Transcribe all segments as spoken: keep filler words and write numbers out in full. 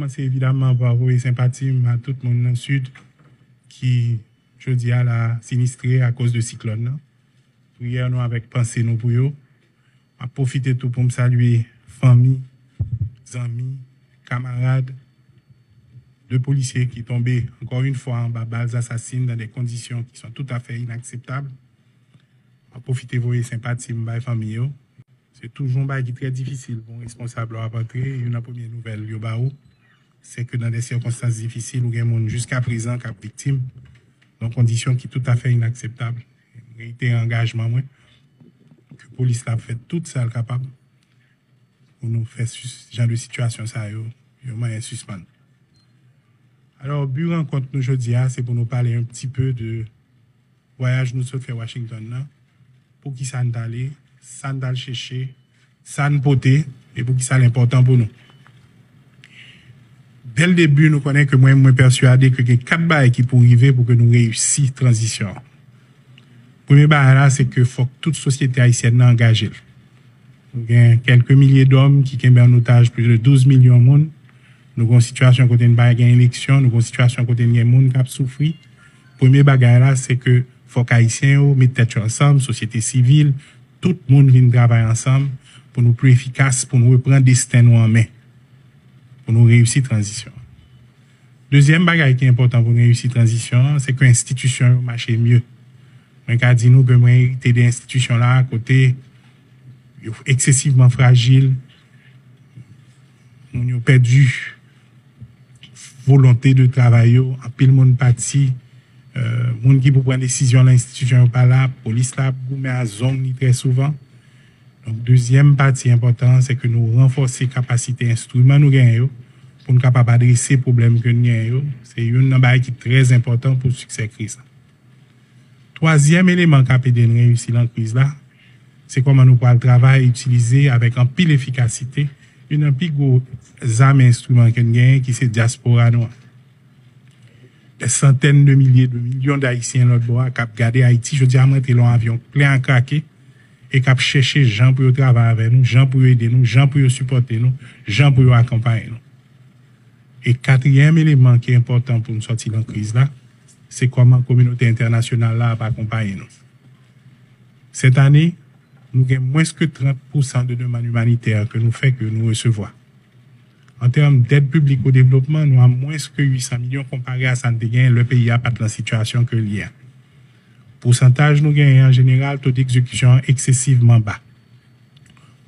Se evidaman pa voye senpati m a tout moun nan Sid ki jodi a la sinistre akoz de siklòn nan. Priyè nou avèk panse nou pou yo. M ap pwofite tou pou m salye fanmi, zanmi, kamarad de polisye ki tonbe ankò yon fwa anba bal asasin nan de kondisyon ki son toutafè inakseptab. M ap pwofite voye senpati m bay fanmi yo. Se toujou yon bagay ki trè difisil pou yon responsab lè w ap antre, youn nan premye nouvèl yo ba ou, se ke nan de sikonstans difisil, ou gen moun jiska prezan k ap viktim nan kondisyon ki toutafè inakseptab. M reytere angajman mwen ke polis la ap fè tout sa l kapab pou nou fè sis- jan de sitiyasyon sa yo, yon manyen sispann. Alò, bi rankont nou jodi a, se pou nou pale yon ti pe de vwayaj nou sot fè Washington nan, poukisa n t ale, sa n t al chèche, sa n pote, e poukisa l enpòtan pou nou. Dè l debi, nou konnen ke mwen, mwen pèswade ke gen kat bagay ki pou rive pou ke nou reyisi tranzisyon an. Premye bagay la, se ke fòk tout sosyete ayisyèn nan angaje l. Nou gen kèlke milye dòm ki kenbe an otaj plis de douz milyon moun. Nou gen yon sitiyasyon kote n pa gen eleksyon, nou gen yon sitiyasyon kote n gen moun k ap soufri. Premye bagay la, se ke fòk Ayisyen yo met tèt yo ansanm, sosyete sivil, tout moun vin travay ansanm pou nou pli efikas, pou nou reprann desten nou an men, pou nou reyisi tranzisyon an. Dezyèm bagay ki enpòtan pou n reyisi tranzisyon an, se ke enstitisyon yo mache mye. Mwen ka di nou ke mwen erite de enstitisyon la kote yo eksesivman frajil, moun yo pèdi volonte de travay yo, anpil moun pati, euh, moun ki pou pran desizyon nan enstitisyon yo pa la, polis la ap goumen a zong li trè souvan. Donk, dezyèm pati enpòtan an, se ke nou ranfòse kapasite enstriman nou genyen yo pou n kapab adrese pwoblèm ke n genyen yo. Se youn nan bagay ki trè enpòtan pou siksè kriz la. Twazyèm eleman k ap ede n reyisi nan kriz la, se kòman nou pral travay, itilize avèk anpil efikasite youn nan pi gwo zam e enstriman ke n genyen, ki se dyaspora nou an. Dè santèn de milye, de milyon d'Ayisyen lòt bò a k ap gade Ayiti jodi a, mwen te lan yon avyon plen a krake e k ap chèche jan pou yo travay avè nou, jan pou yo ede nou, jan pou yo sipòte nou, jan pou yo akonpaye nou. E katriyèm eleman ki enpòtan pou n sòti lan kriz la, se kòman kominote entènasyonal la ap akonpaye nou. Sèt ane, nou gen mwens ke trant pousan de demann imanitè ke nou fè ke nou resevwa. An tèm dèd piblik o devlopman, nou a mwens ke uit san milyon konpare a sa n te genyen lè peyi a pa t lan sitiyasyon ke l ye a. Pousantaj nou genyen an jeneral, to degzekisyon an eksesivman ba.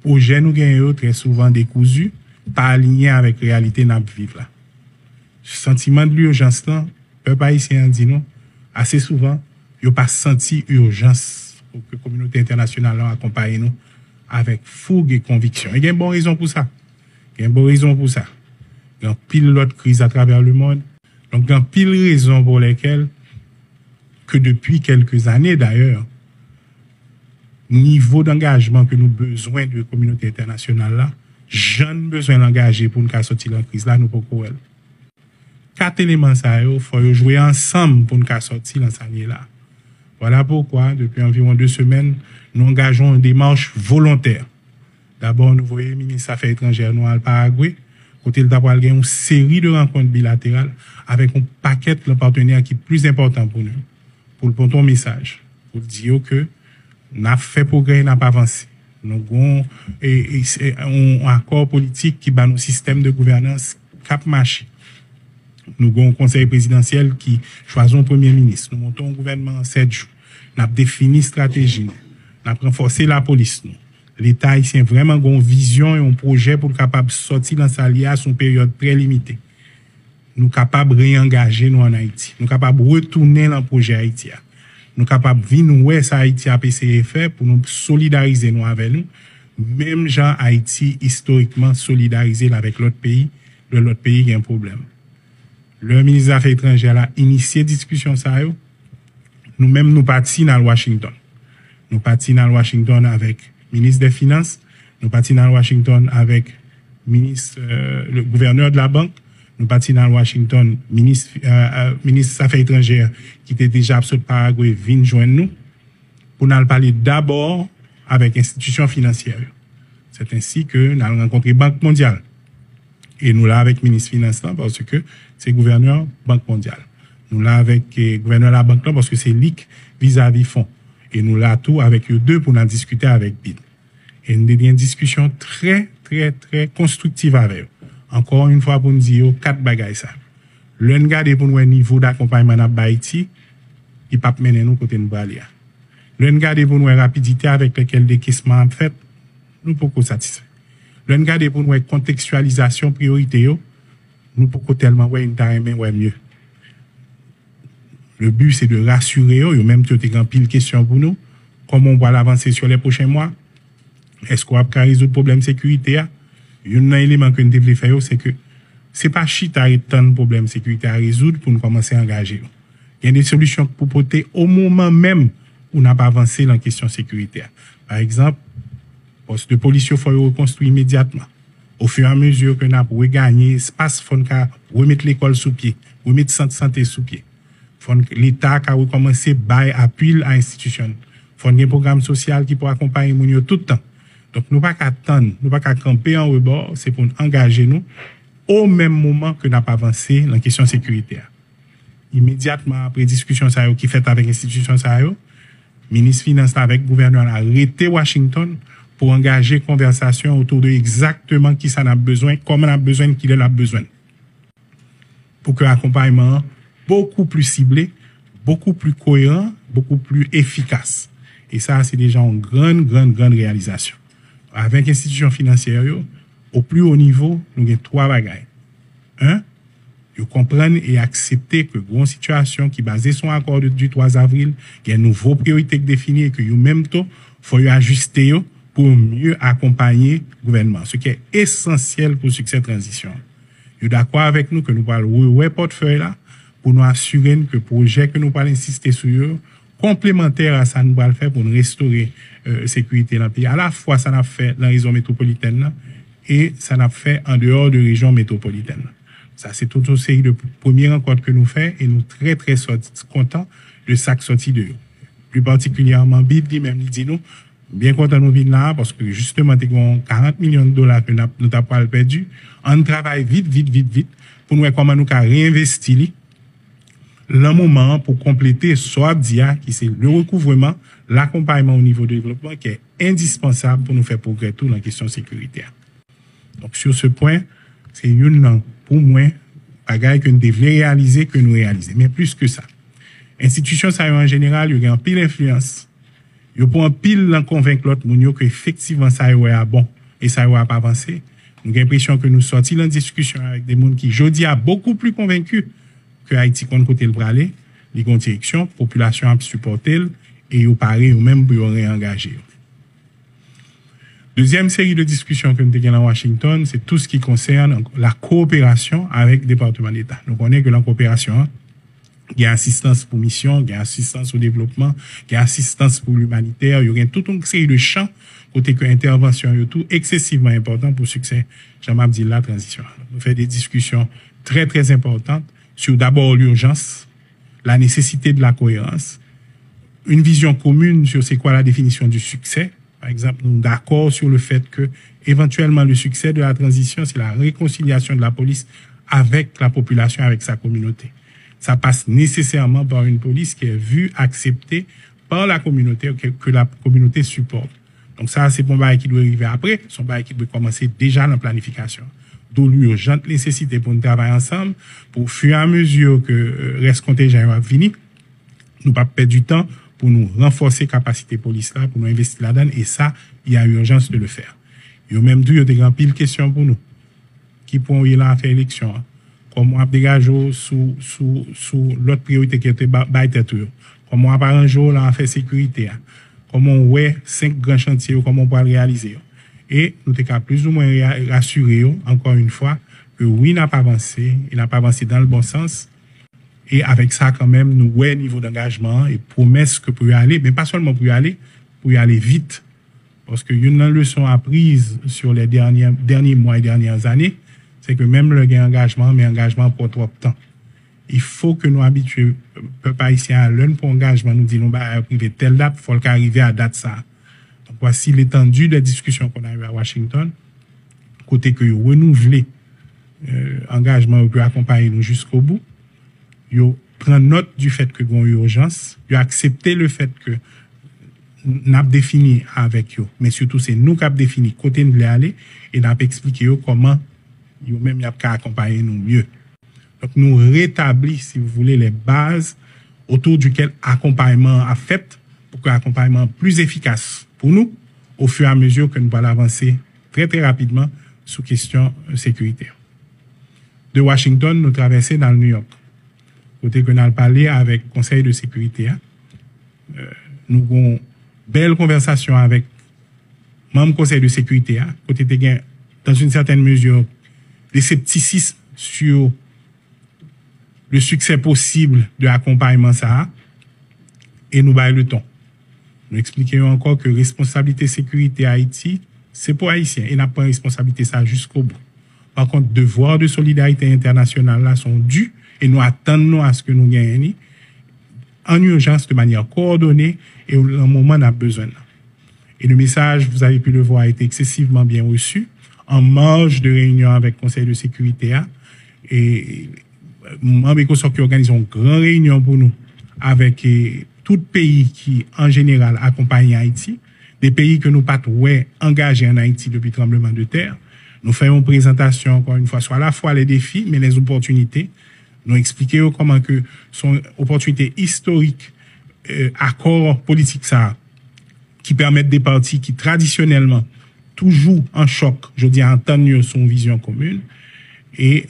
Pwojè nou genyen yo trè souvan dekouzi, pa aliyen avèk reyalite n ap viv la. Santiman de lijans lan, pèp ayisyen an di nou, ase souvan, yo pa santi ijans pou ke kominote entènasyonal lan akonpaye nou avèk foug e konviksyon. E gen bon rezon pou sa. Gen bon rezon pou sa. Gen anpil lòt kriz atravè lemonn. Donk, gen anpil rezon pou lèkèl ke depi kèlke zane dayè, nivo dangajman ke nou bezwen de kominote entènasyonal la, jan n bezwen l angaje pou n ka sòti lan kriz la, nou poko wè l. Kat eleman sa yo, fò yo jwe ansanm pou n ka sòti lan sa n ye la. Vwala poukwa, depi anviwon de semèn, nou angaje yon demach volontè. Dabò, nou voye minis afè etranjè nou al Paragwe, kote l ta pral gen yon seri de rankont bilateral avèk yon pakèt lan patnè ki plis enpòtan pou nou, pou l pote yon mesaj, pou l di yo ke n ap fè pwogrè e n ap avanse. Nou gon e, e, e, yon akò politik ki ba nou sistèm de gouvènans k ap mache. Nou gon yon konsèy prezidansyèl ki chwazi yon premye minis. Nou monte yon gouvènman an sèt jou. N ap defini estrateji nou. N ap ranfòse lapolis nou. Leta ayisyen vrèman gon vizyon e yon pwojè pou l kapab sòti lan sa l ye a sou yon peryòd trè limite. Nou kapab reyangaje nou ann Ayiti. Nou kapab retounen lan pwojè Ayiti a. Nou kapab vin wè sa Ayiti ap eseye fè pou nou solidarize nou avè nou, menm jan Ayiti istorikman solidarize l avèk lòt peyi, lè lòt peyi gen pwoblèm. Lè minis zafè etranjè la inisye diskisyon sa yo, nou menm nou pati n al Washington. Nou pati n al Washington avèk minis dè finans, nou pati n al Washington avèk minis, euh, le gouvènè de la bank, nou pati n al Washington, minis, euh, euh, minis zafè etranjè ki te deja ap sot Paragwe vin jwenn nou, pou n al pale dabò avèk enstitisyon finansyè yo. Sèt ensi ke n al rankontre Bank Mondyal. E nou la avèk minis finans lan, paske se gouvènè Bank Mondyal. Nou la avèk eh, gouvènè labank lan, paske se li k vizavi fon. E nou la tou avèk yo de pou n al diskite avèk bid. E n te gen diskisyon trè, trè, trè konstriktiv avè yo. Ankò yon fwa pou n di yo kat bagay sa. Lè n gade pou n wè nivo dakonpayman n ap bay Ayiti, li p ap mennen nou kote n prale a. Lè n gade pou n wè rapidite avèk lèkèl dekesman ap fèt, nou poko satisfè. Lè n gade pou n wè kontekstyalizasyon priyorite yo, nou poko tèlman wè, e n ta renmen wè mye. Le but, c'est de rassurer yo, yo menm tou yo te gen anpil kesyon pou nou. Kòman w pral avanse sur les prochains mois? Èske w ap ka rezoud pwoblèm sekirite a? Youn nan eleman ke n te vle fè yo, se ke se pa chita ret tann pwoblèm sekirite a rezoud pou n kòmanse angaje yo. Gen de solisyon k pou pote o moman menm ou n ap avanse nan kesyon sekirite a. Pa egzanp, pòs de polis yo fò yo rekonstwi imedyatman. Au fur et à mesure ke n ap reganye espas, fò n ka remet lekòl sou pye, remet sant sante sou pye. Fò n, Leta ka rekòmanse bay apui l a enstitisyon. Fò n gen pwogram sosyal ki pou akonpaye moun yo tout tan. Donk, nou pa ka tann, nou pa ka kanpe an rebò, se pou n angaje nou o menm moman ke n ap avanse nan kesyon sekirite a. Imedyatman apre diskisyon sa yo ki fèt avèk enstitisyon sa yo, minis finans la avèk gouvènè la rete Washington pou angaje konvèsasyon otou de egzakteman kisa n ap bezwen, kòman n ap bezwen, kilè n ap bezwen l. Pou ke akonpayman an bokou pli sible, bokou pli koeran, bokou pli efikas. E sa, se deja yon grann, grann, grann reyalizasyon. Avèk enstitisyon finansyè yo, o pli wo nivo, nou gen twa bagay. En, yo konprann e aksepte ke gen yon sitiyasyon ki baze sou yon akò de, du twa avril, gen nouvo priyorite k defini e ke yo menm tou, fò yo ajiste yo pou yo mye akonpaye gouvènman, ce qui est essentiel pou siksè tranzisyon an. Yo dakò avèk nou ke nou pral rewè pòtfèy la pou nou asire n ke pwojè ke nou pral ensiste sou yo konplemantè a sa nou pral fè pou n restore euh, sekirite nan peyi a, alafwa sa n ap fè nan rejyon metwopolitèn nan e sa n ap fè andeyò de rejyon metwopolitèn nan. Sa se tout yon seri de premye rankont ke nou fè e nou trè trè sòti, kontan de sa k sòti de yo. Pli patikilyèman, bid li menm li di nou, m byen kontan nou vin la a, paske jisteman te gen yon karant milyon dola ke n ap, nou t ap pral pèdi. Ann travay vit, vit, vit, vit, pou n wè kòman nou ka reenvesti li lan moman an pou konplete sa w ap di a, ki se le rekouvreman, lakonpayman o nivo de devlopman, ki endispansab pou nou fè pwogrè tou nan kesyon sekirite a. Donk, sur ce point, se youn nan, pou mwen, bagay ke n te vle reyalize, ke nou reyalize. Men plis ke sa, enstitisyon sa yo an jeneral, yo gen anpil enfliyans. Yo pou anpil nan konvenk lòt moun yo ke efektivman sa yo wè a bon e sa yo wè a pa avanse. Nou gen enpresyon ke nou sòti nan diskisyon avèk de moun ki jodi a bokou pli konvenki ke Ayiti konn kote l prale, li gen yon direksyon, popilasyon ap sipòte l e yo pare yo menm pou yo reyangaje yo. Dezyèm seri de diskisyon ke n te gen nan Washington, se tou sa ki konsène la kowoperasyon avèk Depatman Deta. Nou konnen ke nan kowoperasyon an, gen asistans pou misyon, gen asistans o devlopman, gen asistans pou limanitè, yo gen tout yon seri de chan kote ke entèvansyon yo tou eksesivman enpòtan pou siksè, jan m ap di l la, tranzisyon an. Nou fè de diskisyon trè, trè enpòtan sur d'abord l'urgence, la nécessité de la cohérence, une vision commune sur c'est quoi la définition du succès. Par exemple, nous sommes d'accord sur le fait que, éventuellement, le succès de la transition, c'est la réconciliation de la police avec la population, avec sa communauté. Ça passe nécessairement par une police qui est vue, acceptée par la communauté, que, que la communauté supporte. Donk sa, se pa yon bagay ki dwe rive apre, se yon bagay ki dwe kòmanse deja nan planifikasyon. D'où l'urgente nécessité pou n travay ansanm, pou, au fur et à mesure que euh, rès kontenjan yo ap vini, nou p ap pèdi tan pou nou ranfòse kapasite polis la, pou nou envesti ladan l, e sa, il y a urgence de le faire. Yo menm tou, yo te gen anpil kesyon pou nou. Ki pwen w ye nan afè eleksyon an? Kòman w ap degaje w sou, sou, sou lòt priyorite ke yo te ba- bay tèt ou yo? Kòman w ap aranje w nan afè sekirite a? Kòman w wè senk gran chantye yo, kòman w pral reyalize yo? E nou te ka plizoumwen rea- rasire yo, ankò yon fwa, ke wi, n ap avanse, e n ap avanse dans le bon sens. E avèk sa, kanmenm, nou wè nivo dangajman an e pwomès ke pou yo ale, men pa sèlman pou yo ale, pou yo ale vit. Paske youn nan leson apriz sur les derniers, derniers mois et dernières années, se ke menm lè gen angajman, men angajman an pran twòp tan. Il faut que nou abitye pèp ayisyen a, lè n pran angajman, nou di nou bagay ap rive tèl dat, fò l ka rive a dat sa. Donk, voici l'étendue des discussions qu'on a eues à Washington, kote ke yo renouvle euh, angajman yo pou yo akonpaye nou jiskobou. Yo pran nòt du fait que gen yon ijans, yo aksepte le fait que n ap defini avèk yo, men sitou se nou k ap defini kote n vle ale, e n ap eksplike yo kòman yo menm y ap ka akonpaye nou mye. Donk, nou retabli, si vous voulez, les bases autour duquel akonpayman an ap fèt, pou ke akonpayman an pli efikas pou nou, au fur et à mesure que nou pral avanse trè, trè rapidman sou kesyon, euh, sekirite. De Washington, nou travèse n al New York, kote ke n al pale avèk Konsèy de Sekirite a. Euh, nou gon bèl konvèsasyon avèk manm Konsèy de Sekirite a, kote te gen, dans une certaine mesure, de scepticisme sur le succès possible de akonpayman sa a, e nou bay le ton. Nou eksplike yo ankò ke responsablite sekirite Ayiti, se pou Ayisyen, e n ap pran responsablite sa a jiskobou. Pa kont, devwa de solidarite entènasyonal la se yon di, e nou atann nou aske nou genyen li, an ijans, de manyè kowòdone, e nan moman n ap bezwen l. Et le message, vous avez pu le voir, a été excessivement bien reçu. En marge de réunion avec Conseil de sécurité, hein, et manm ECOSOC yo òganize yon gran reyinyon pou nou avèk, eh, tout peyi ki, an jeneral, akonpaye Ayiti, de peyi ke nou pa t wè angaje an Ayiti depi tranbleman de tè. Nou fè yon prezantasyon, ankò yon fwa, sou alafwa les défis, men les opportunités. Nou eksplike yo kòman ke se yon opòtinite istorik, eh, akò politik sa a, ki pèmèt de pati ki tradisyonèlman toujou an chòk, jodi a antann yo sou yon vizyon komin, e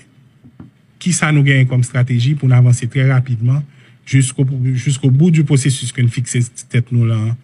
kisa nou genyen kòm estrateji pou n avanse trè rapidman jusqu'au, jusqu'au bout du processus ke n fikse tèt nou lan,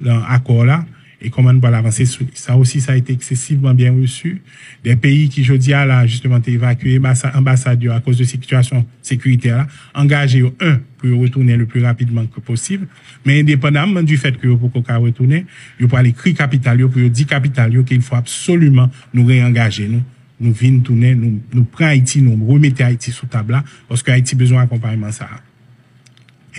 lan akò la, e kòman n pral avanse sou li. Ça aussi, ça a été excessivement bien reçu. De peyi ki, jodi a la, jisteman, te evakye anbasa-, anbasad yo akoz de sitiyasyon sekiritè la, angaje yo, un, pou yo retounen le plus rapidement que possible, men endepandamman du fait que yo poko ka retounen, yo pral ekri kapital yo pou yo di kapital yo ke il faut absolument nou reangaje nou, nou vin tounen, nou, nou pran Ayiti, nou remete Ayiti sou tab la, paske Ayiti bezwen akonpayman sa a.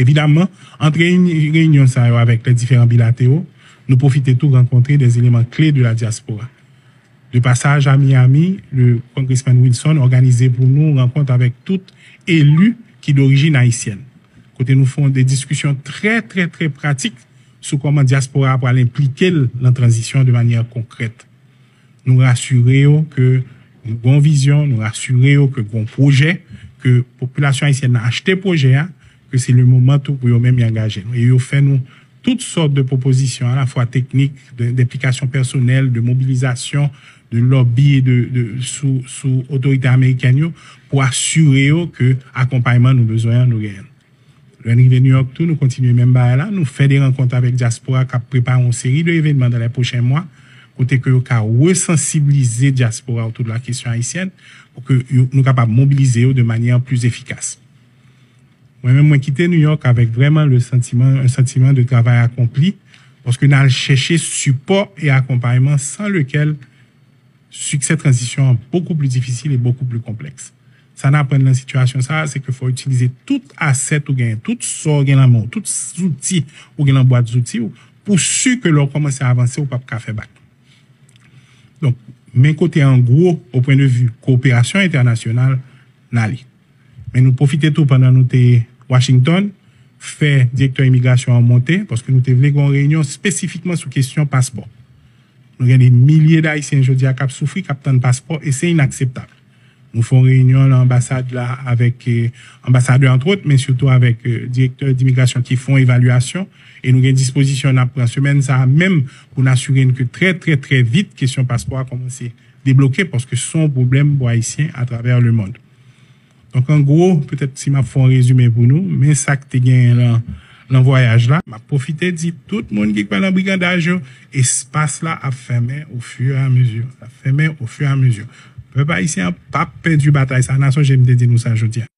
Evidamman, ant reyini-, reyinyon sa yo avèk les différents bilatéraux, nou pwofite tou rankontre des éléments clés de la diaspora. De passage à Miami, le congressman Wilson òganize pou nou rankont avèk tout eli ki dorijin ayisyèn, kote nou fè de diskisyon trè, trè, trè pratik sou kòman dyaspora a pral enplike l nan tranzisyon de manyè konkrèt. Nou rasire yo ke nou gon vizyon, nou rasire yo ke gon pwojè, ke popilasyon ayisyèn nan achte pwojè a, ke se le moman tou pou yo menm y angaje nou. E yo fè nou tout sòt de pwopozisyon, alafwa teknik, de, d'enplikasyon pèsonèl, de mobilizasyon, de lòbi, de, de, sou, sou otorite amerikèn yo, pou asire yo ke akonpayman nou bezwen an, nou genyen l. Lè n rive New York tou, nou kontinye menm bagay la. Nou fè de rankont avèk dyaspora k ap prepare yon seri de evenman dans les prochains mois, kote ke yo ka resansibilize dyaspora autour de la question haïtienne, pou ke yo, nou kapab mobilize yo de manyè pli efikas. Mwen menm, mwen kite New York avèk vrèman le sentiment, un sentiment de travail accompli, paske n al chèche sipò e akonpayman san lekel siksè tranzisyon an bokou pli difisil e bokou pli konplèks. Sa n aprann nan sitiyasyon sa a, se ke fò w itilize tout asèt ou genyen, tout sa w gen nan men w, tout zouti ou gen nan bwat zouti w, pou si ke lè w kòmanse avanse, ou p ap ka fè bak. Donk, men kote an gwo, o pwen de vi koperasyon entènasyonal, n ale. Men nou pwofite tou pandan nou te Washington, fè direktè imigrasyon an monte, paske nou te vle gen yon reyinyon espesifikman sou kesyon paspò. Nou gen de milye d Ayisyen jodi a k ap soufri, k ap tann paspò, e se inakseptab. Nou fè yon reyinyon nan anbasad la avèk, eh, anbasadè, antwòt, men sitou avèk, eh, direktè dimigrasyon ki fè yon evalyasyon, e nou gen dispozisyon n ap pran semèn sa a menm pou n asire n ke trè, trè, trè vit, kesyon paspò a kòmanse debloke, paske se yon pwoblèm pou Ayisyen atravè lemonn. Donk, an gwo, petèt si m ap fè yon rezime pou nou, men sa k te genyen lan, lan vwayaj la. M ap pwofite di tout moun ki kwè lan brigandaj yo, espas la ap fèmen au fur et à mesure. L ap fèmen au fur et à mesure. Pèp ayisyen an p ap pèdi batay sa a. N a sonje m te di nou sa jodi a.